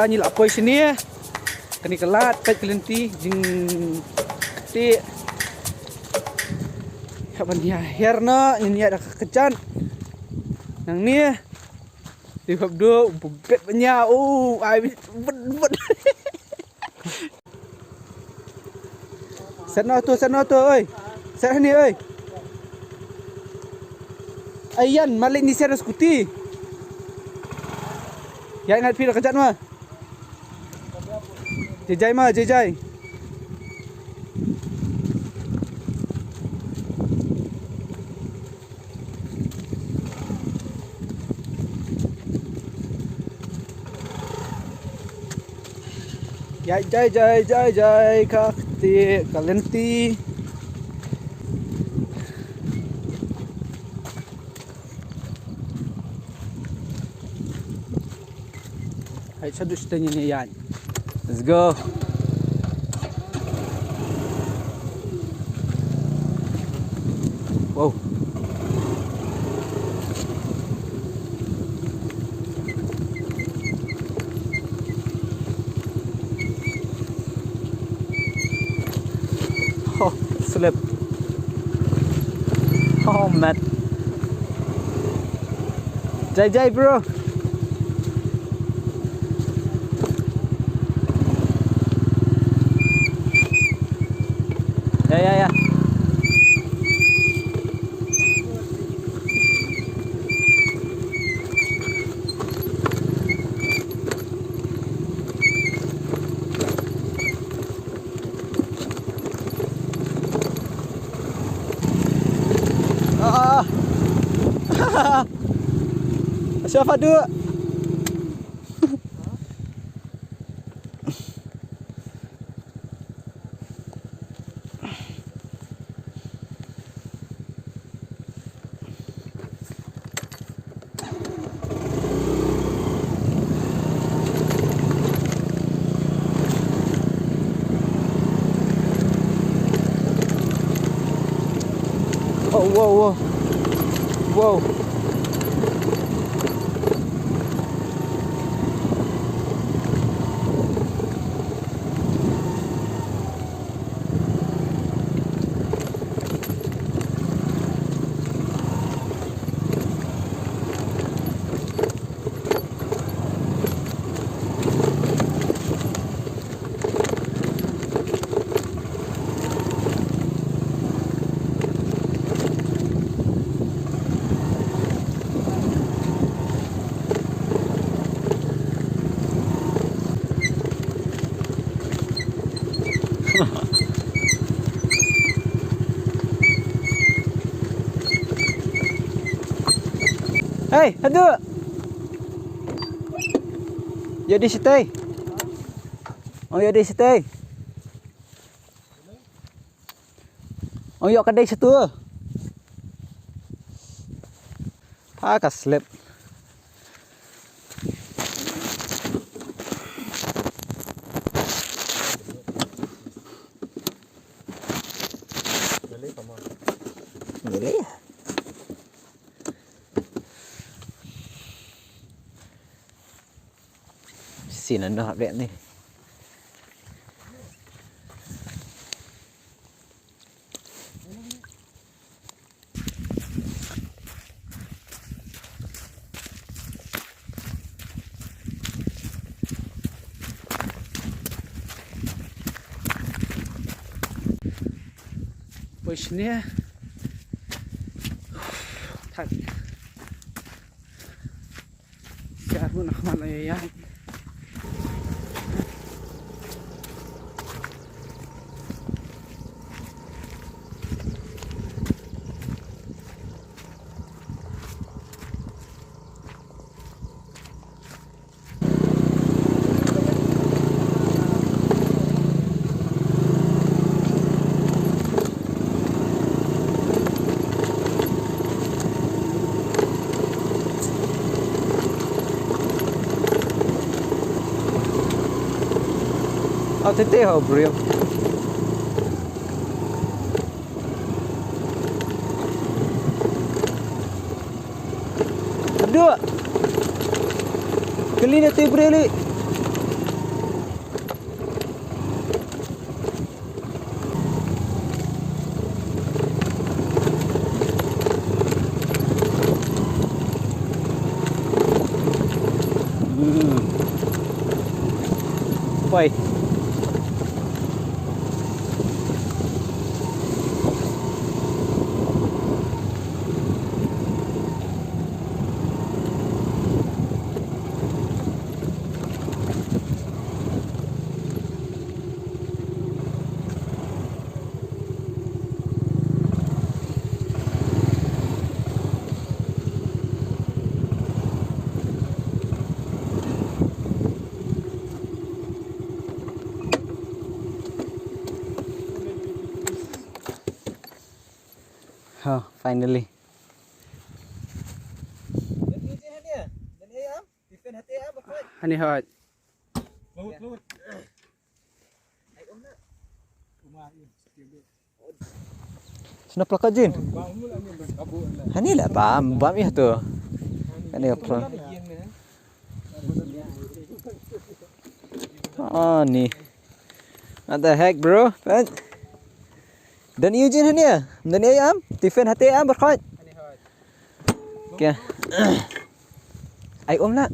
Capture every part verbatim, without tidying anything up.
Ta ngi la poi shane. Kane ka lad peit ka lynti jingktieh. Haba ngi ïa hiar noh ngi ïa da ka kjat. Nangne. Te hap duh, um, bet banya, oh, ai, bet, bet. Set noh to, set noh to, oi. Set hangne, oi. Ai Yan, malik ni set scooty. Ïa ngat phi da ka kjat ma. Jai jai ma, jai jai. Jai jai jai jai jai ka kti ka lynti. Hai, sa duh siteng ïa. Let's go. Wow. Oh, slip. Oh, man. Jai jai, bro. Ya, ya, ya. Apa tu? Oh, wow, wow. Wow. Hei, haduh. Ïa dei shatei. Ong ïa dei shatei. Ong ïoh ka dei shatu. Pha ka slip. Really? Sien na noh update ni. Poi shane. Thak. Ka arngut na khmat la ïa ïaid. Aw, tete ha u briew. Duk. Kylli na te u briew li. Hmm. Poi. Ha, finally. Hani hot. Sna plaka jin. Hani la bam, bam ïa tu. Hani plaka. Ah, ni. What the heck, bro? Don Eugene hani ya? Don ya am? Tiffin hati am berkhot. Oke. Ai um la.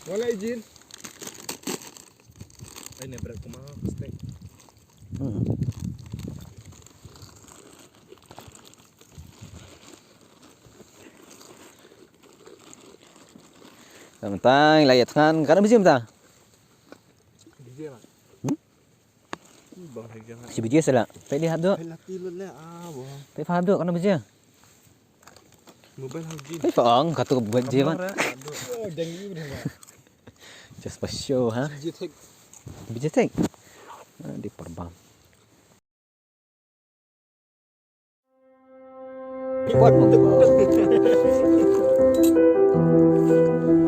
Wala Eugene. Ai ne berat kuma stek. Hmm. Tang la ïa tang kan biji mynta. Biji ma. Hmm? Bang hai jang. Si biji sala. Pei di hap dok. Hai lati lut le ah bo. Pei fa hap dok kan biji. Kai fa ong katu ka buat je ban. Just for show ha. Bijetek. Di perbam. Buat mo.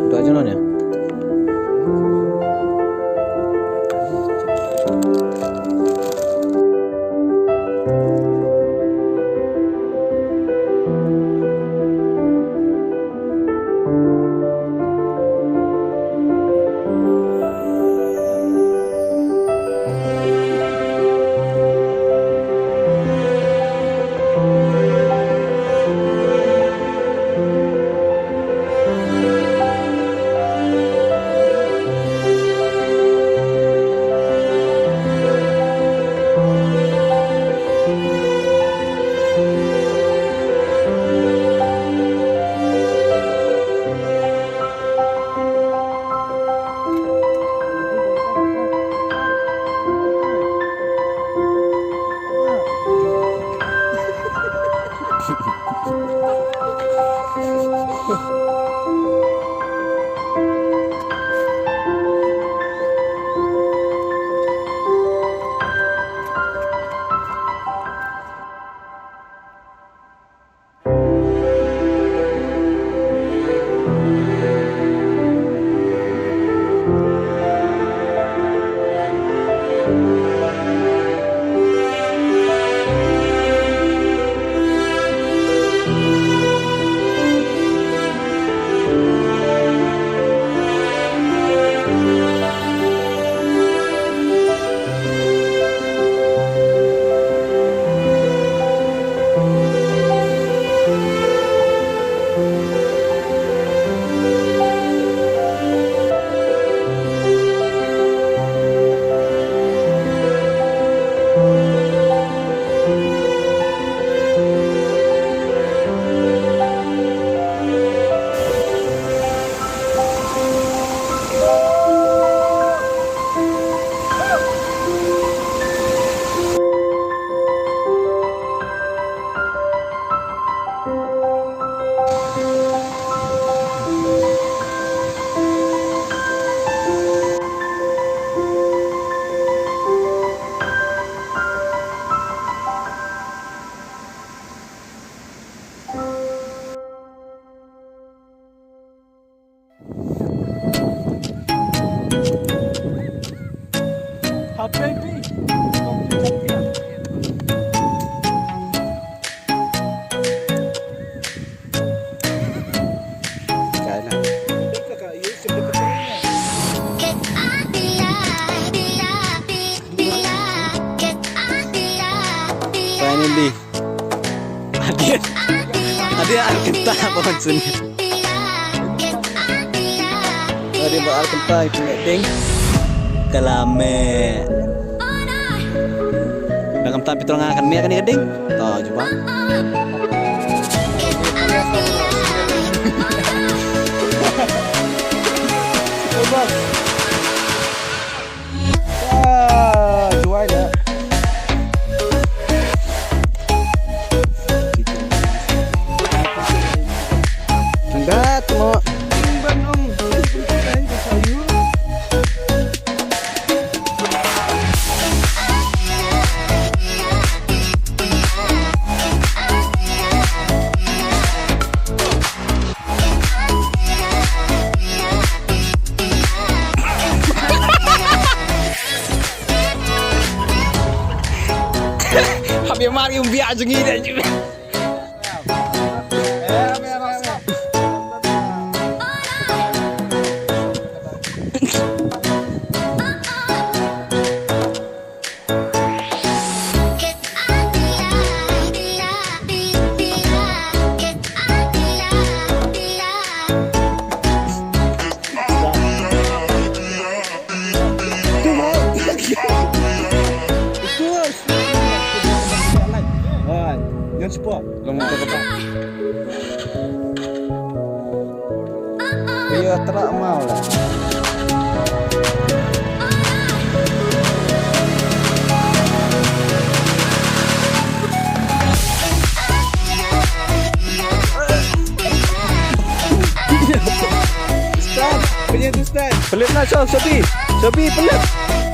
Dua je non ya. Habibi, Finally. Hadir. Hadir ar kynta ba wan sini. Hadir ba ar kynta ïa kane ka ding. Ka la meh. Ba khamtam phi thrang kan meh kane ka ding. To jubab. Ah, juai dah. Dah tu. Hab ïa mar ïa u biang jong ngi de. Ngan support. Long ka kata. Iya, terak mau lah. Pynlip na sha, shabi. Shabi, pynlip.